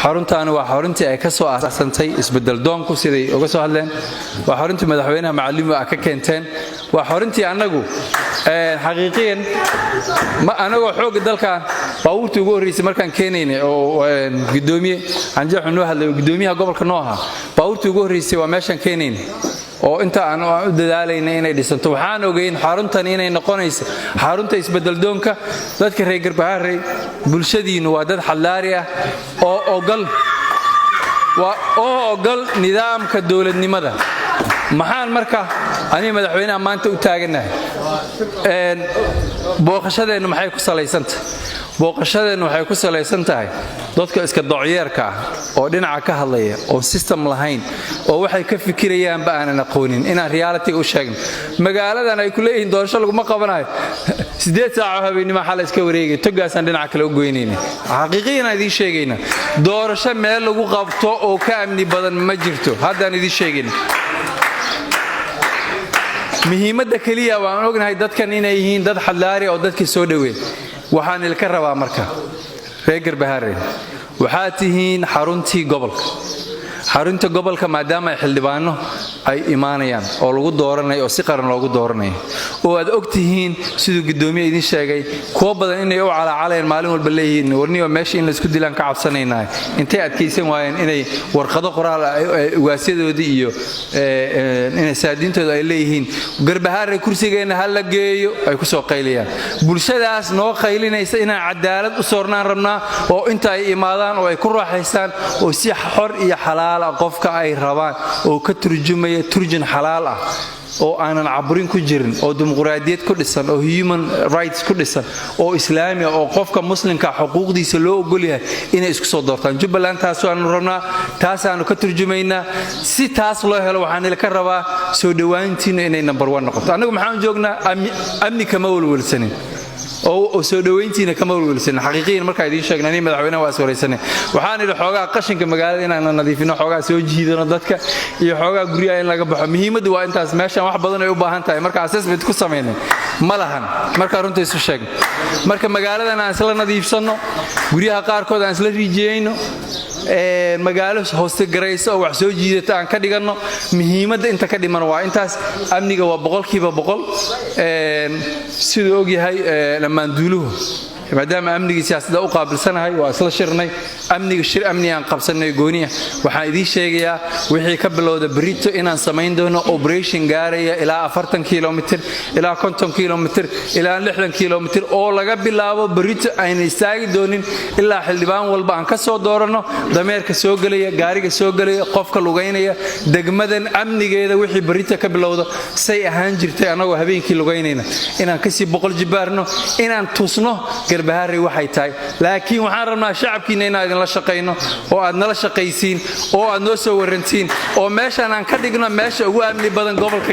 Xaruntaani waa xaruntii ay ka soo aasantay isbedel doonku, siday uga soo hadleen. Waa xaruntii madaxweynaha Macalimo ah ka keenteen. Waa xaruntii annagu xaqiiqiyan anagoo xoogga dalkan baabuurtii ugu horreysay markaan keenaynay, oo gudoomiye Canjeexu noo hadlay oo gudoomiyaha gobolka noo ahaa, baabuurtii ugu horreysay waa meeshaan keenaynay oo inta aan u dadaalaynay inay dhisanto. Waxaan ogeyn xaruntan inay noqonayso xarunta isbedeldoonka dadka reer Garbaharey. Bulshadiinnu waa dad xadlaari ah oo ogol, oo ogol nidaamka dowladnimada. Maxaan marka aniga madaxweynaha maanta u taagannahay? Booqashadeennu maxay ku salaysantahay? Booqashadeennu waxay ku salaysan tahay dadka iska docyeerka ah oo dhinaca ka hadlaya oo system lahayn oo waxay ka fikirayaanba aanan aqoonin, inaan reality u sheegno. Magaaladan ay ku leeyihiin doorasho laguma qabanayo, 8 saaco habeennimo xala iska wareegay, togaasaan dhinaca kale u goynayna. Xaqiiqiyan aan idiin sheegayna, doorasho meel lagu qabto oo ka amni badan ma jirto. Haddaan idiin sheegayna muhiimadda keliya, waan ognahay dadkan inay yihiin dad xadlaari oo dadkii soo dhoweyn. Waxaan ilka rabaa marka, reer Garbaharey, waxaad tihiin xaruntii gobolka. Xarunta gobolka, maadaama ay xildhibaano ay imaanayaan oo lagu dooranayo oo si qaran loogu dooranayo, oo aad og tihiin siduu guddoomiye idiin sheegay, kuwo badan inay u calaacalayaan, maalin walba leeyihiin, "Warniyo, meesha in laysku dilaan ka cabsanaynaa." Intay adkaysan waayeen inay warqado qoraal ugaasyadoodii iyo inay saadiintooda ay leeyihiin, "Garbahaare kursigeenna ha la geeyo," ay ku soo qaylayaan. Bulshadaas noo qaylinaysa inaan cadaalad u soornaan rabnaa, oo inta ay imaadaan oo ay ku raaxaystaan oo si xor iyo xalaal ah qofka ay rabaan oo ka turjumaya turjun xalaal ah oo aanan caburin ku jirin, oo dimuqraadiyad ku dhisan, oo human rights ku dhisan, oo islaami ah, oo qofka muslimka xuquuqdiisa loo ogol yahay, inay isku soo doortaan Jubbaland. Taasaanu rabnaa, taasaanu ka turjumaynaa. Si taas loo helo, waxaan ilka rabaa soo dhowaantiinnu inay number one noqoto. Annagu maxaan joognaa? Amni kama welwelsanin oo soo dhowayntiina kama welwelsanin. Xaqiiqiyan markaa idiin sheegna, aniga madaxweynaha waa is waraysanay. Waxaan idhi xoogaa qashinka magaalada inaan nadiifino, xoogaa soo jiidano dadka iyo xoogaa guryaha in laga baxo. Muhiimaddu waa intaas. Meeshan wax badan ay u baahan tahay marka assessment ku samaynay ma lahan. Markaa runta isu sheegno, marka magaaladan aan isla nadiifsanno, guryaha qaarkood aan isla riijiyeyno, magaalo hoose garayso oo wax soo jiidata aan ka dhiganno. Muhiimadda inta ka dhiman waa intaas. Amniga waa 100%. Siduu ogyahay dhammaanduuluhu, maadaama amnigii siyaasadda u qaabilsanahay, waa isla shirnay amniga. Shir amni aan qabsannay gooniya. Waxaan idiin sheegayaa, wixii ka bilowda berito, inaan samayn doono operation gaaraya ilaa 40 kilomitir, ilaa 50 kilomitir, ilaa 60 kilomitir, oo laga bilaabo berito ayna istaagi doonin ilaa xildhibaan walba aan ka soo dooranno. Dameerka soo gelaya, gaariga soo gelaya, qofka lugaynaya, degmadan amnigeeda wixii berito ka bilowda, say ahaan jirtay annagoo habeenkii lugaynayna, inaan kasii boqol jibaarno, inaan tusno Garbaharey waxay tahay. Laakiin waxaan rabnaa shacabkiinna inaan idinla shaqayno oo aad nala shaqaysiin oo aad noo soo warantiin oo meeshaan aan ka dhigno meesha ugu amni badan gobolka.